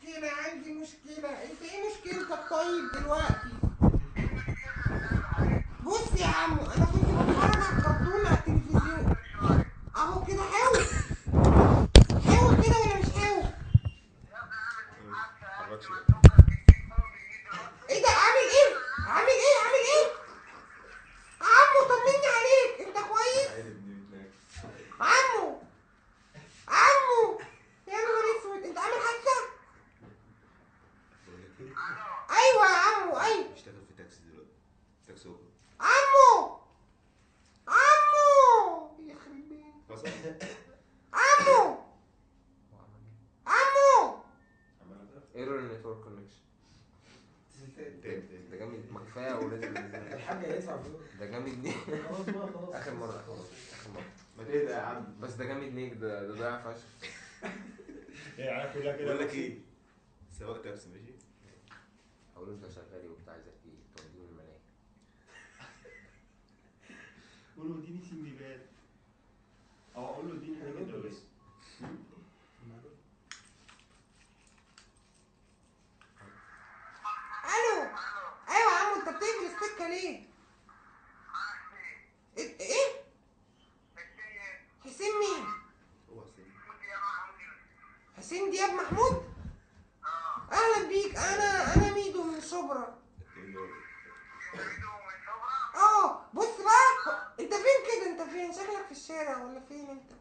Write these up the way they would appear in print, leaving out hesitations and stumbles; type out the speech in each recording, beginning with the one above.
مشكلة، عندي مشكلة. انت ايه مشكلتك طيب دلوقتي؟ بص يا عمو، انا كنت بتفرج على الكرتون على التلفزيون اهو كده. حاول حاول كده ولا مش حاول؟ ايه ده؟ عامل ايه؟ عامل ايه؟ عامل ايه؟ عمو طمني عليك، انت كويس؟ عمو عمو يا نهار اسود، انت عامل حادثه؟ ايوه يا عمو ايوه. بيشتغل في تاكسي دلوقتي، تاكسي اوبر. عمو عمو يخرب بيتك. عمو عمو error network connection. ده جامد، ما كفاية ولازم الحاج هيدفع فلوس. ده جامد نيك. خلاص بقى خلاص، اخر مرة خلاص، اخر مرة. ما تهدى يا عم. بس ده جامد نيك، ده ضيع فشخ. ايه العيال كلها كده. بقول لك ايه، سواق تاكسي ماشي، اقول له انت شغال ايه وبتاع، عايزك ايه، توديني الملاهي. قول له اديني سندباد، او اقول له اديني حاجة دولية. الو ايوه يا عمو، انت بتقفل السكة ليه؟ ايه؟ حسين مين؟ هو حسين. حسين دياب محمود؟ اهلا بيك، انا ميدو من شبرا. اه بص بقى، انت فين كده؟ انت فين؟ شكلك في الشارع ولا فين انت؟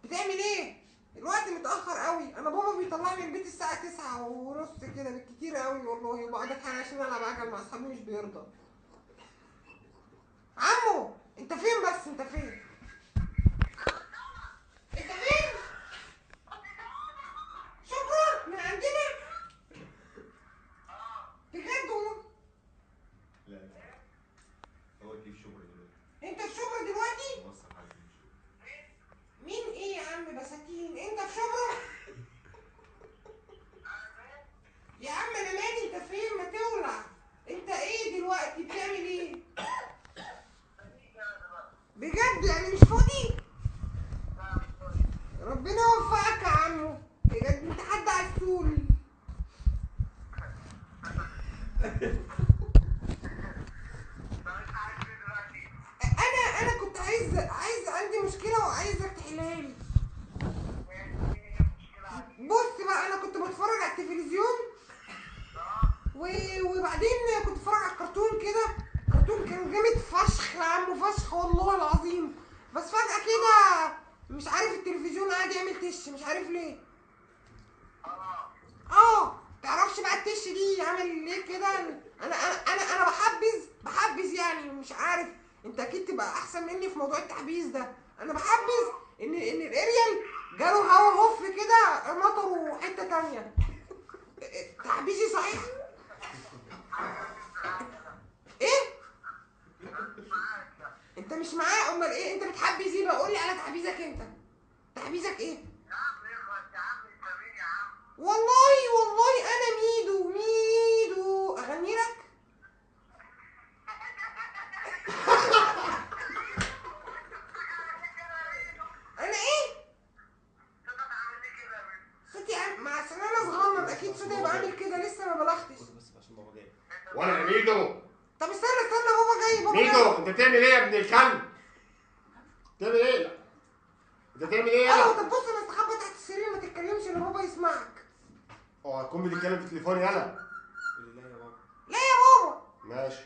بتعمل ايه؟ الوقت متأخر قوي، انا بابا بيطلعني من البيت الساعة 9:30 كده بالكتير قوي والله، وبقعد اتحايل عشان العب عجل مع اصحابي مش بيرضى. عمو انت فين بس؟ انت فين؟ انت فين؟ شكرا من عندنا؟ بجد والله؟ لا لا، هو اللي في شبرا دلوقتي. انت في شبرا دلوقتي؟ مين ايه يا عم بساتين؟ انت في شبرا؟ يا عم انا مالي، انت فين؟ ما تولع. انت ايه دلوقتي بتعمل ايه؟ بجد يعني مش فاضي؟ ربنا يوفقك يا عمو، بجد انت حد عسول. انا كنت عايز عندي مشكلة وعايزك تحلها لي. بص بقى، انا كنت بتفرج على التلفزيون وبعدين كنت بتفرج على الكرتون كده، كرتون كان جامد فشخ يا عمو، فشخ والله العظيم. بس فجأة كده مش عارف التلفزيون قاعد يعمل تش، مش عارف ليه. تعرفش بقى التش دي عامل ليه كده؟ انا انا انا بحبذ يعني، مش عارف، انت اكيد تبقى احسن مني في موضوع التحبيز ده. انا بحبذ ان الاريال جاله هوا هف كده نطره حتة تانية. تحبيزي صحيح؟ ايه؟ انت مش معاه؟ امال ايه؟ انت بتحبذ ايه بقى؟ قول لي على تحبيزك انت. تحبيزك ايه؟ والله والله انا ميدو. ميدو اغني لك؟ انا ايه؟ صوتي مع عشان انا صغنن اكيد صوتي هيبقى عامل كده، لسه ما بلغتش. بس عشان بابا جاي. وانا يا ميدو. طب استنى استنى، بابا جاي. بابا ميدو انت بتعمل ايه يا ابن الكلب؟ بتعمل ايه؟ انت بتعمل ايه؟ ايوه طب بص، انا استخبى تحت السرير، ما تتكلمش ان بابا يسمعك. اوعى تكون بتتكلم في تليفوني انا. لا يا بابا. لا يا بابا. ماشي.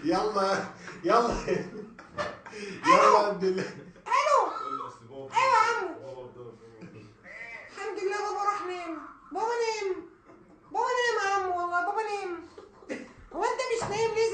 يلا يلا يلا عبد الله. الو ايوه يا عمو. الحمد لله بابا راح نام. بابا نام. بابا نام يا عمو والله، بابا نام. هو انت مش نايم ليه؟